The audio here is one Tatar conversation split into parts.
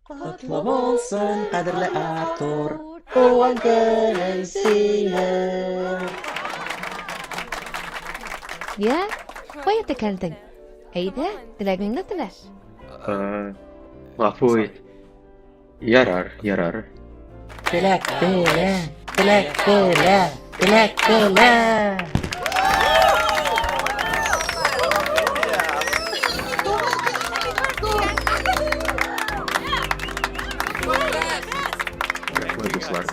Котлы булсын, кадерле Артур, туган көнең синең! Я, кая текәлдең? Әйдә, теләгеңне телә. Гафу ит. Ярар, ярар. Теләк телә, теләк телә, теләк телә. Рәхмәт, дуслар.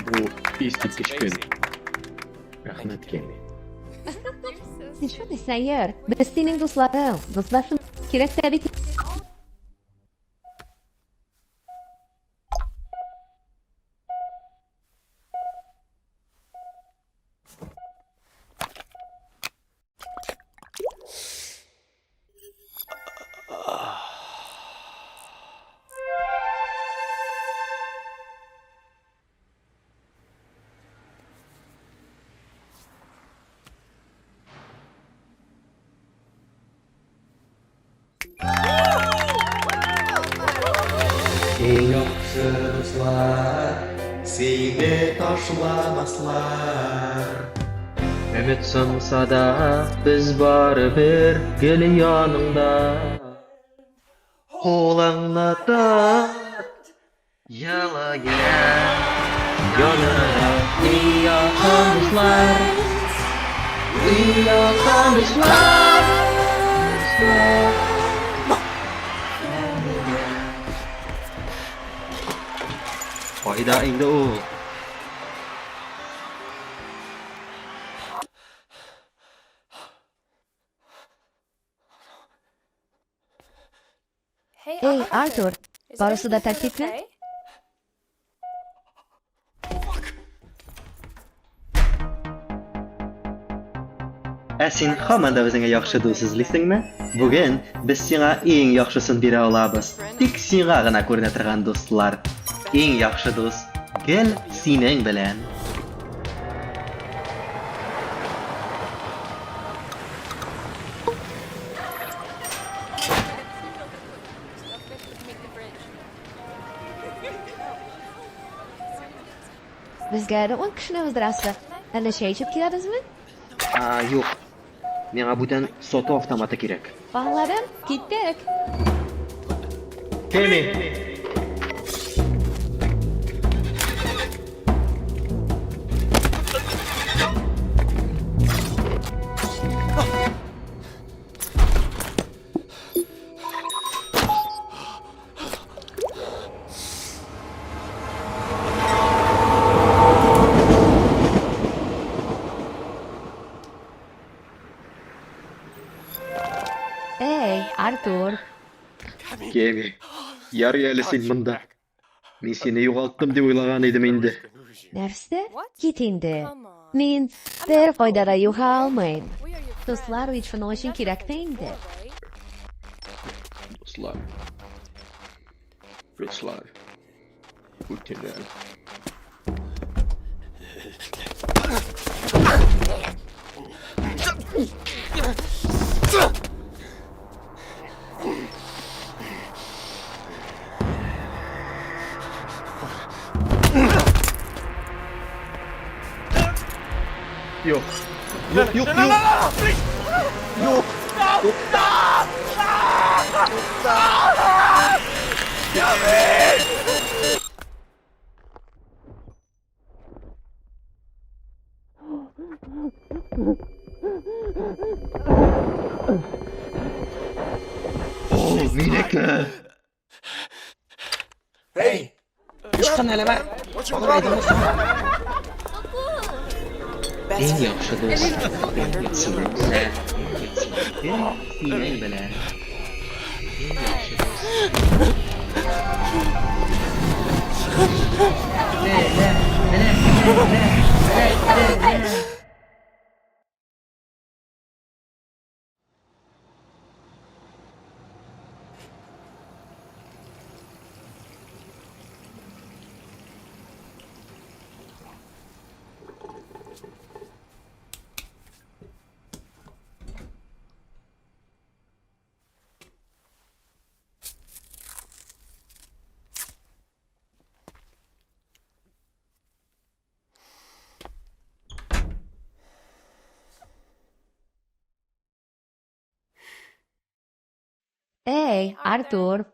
Бу искиткеч көн. Рәхмәт, Кеми. Син шундый сәер. Без синең дусларың. Дуслар кирәк тә бит. Иң яхшы дуслар, сине ташламаслар. Өмет сынса да, без барыбер гел яныңда. Кулыңны тот, җылы йөрәк, яныңда иң якын дуслар, иң якын дуслар. Кайда инде ул? Эй, Артур, барысы да тәртипме? Ә син һаман да үзеңә яхшы дус эзлисеңме? Бүген без сиңа иң яхшысын бирә алабыз. Тик сиңа гына күренә торган дуслар. Иң яхшы дус гел синең белән. Безгә әле ун кешене уздырасы. Әллә чәй эчеп киләбезме? А, юк. Миңа бүтән сату автоматы кирәк. Аңладым, киттек. Кеми! Эй, Артур. Кеми, ярый әле син монда. Мин сине югалттым дип уйлаган идем инде. Нәрсә? Кит инде. Мин бер кайда да югалмыйм. Дуслар бит шуның өчен кирәк тә инде. Дуслар. Дуслар. Үтенәм. Юк. Юк, юк, юк. Юк. Тукта! Тукта! Ул минеке. Эй, чыккан әле бар. Алар соң. Иң яхшы дус. Синең белән. Синең белән. Иң яхшы дус. Эй, Артур.